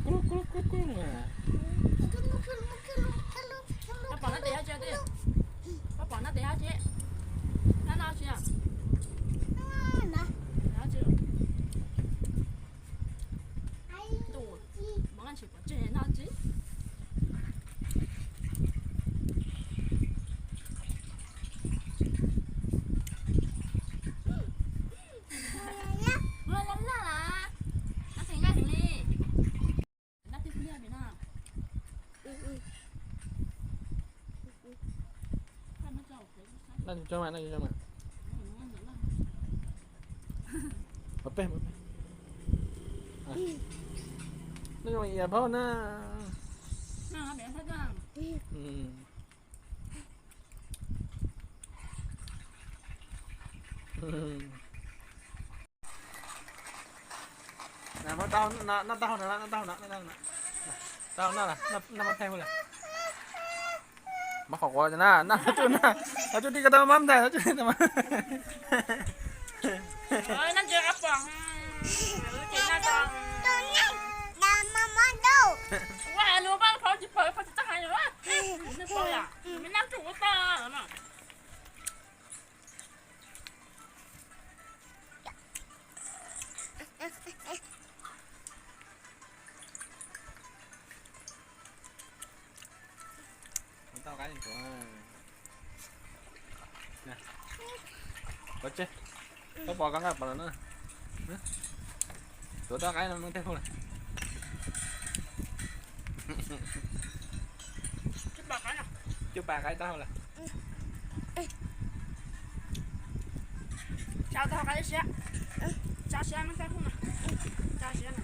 Kub kub kub kub. Pom no tes dab tsi? Pom no tes dab tsi? Dab tsi? Ntuj, Hmoob Leej Tshwm pom tseg noj tsi. Laj laj las, noj tseem laj heev li. Noj tseem laj heev li no. Noj tseem mas, noj tseem mas. Peb, peb. Noj zoo ib yam phauj na. Noj taub hau no, noj taub hau no, noj taub hau no, noj taub hau no. Taub hau no, noj mab thaij hu lawm. Mab qhov quav na, noj tsuj na, noj tsuj tij ko tau mab ntag, noj tsuj tij tau mab. Tau qaib, tuav tseg, tau pom koj nqa pom lawm na. Tuav tau qaib no tej hu lawm. Cuaj pas qaib tau lawm. Tsa tau qaib siab, tsa siab no, tsa siab no.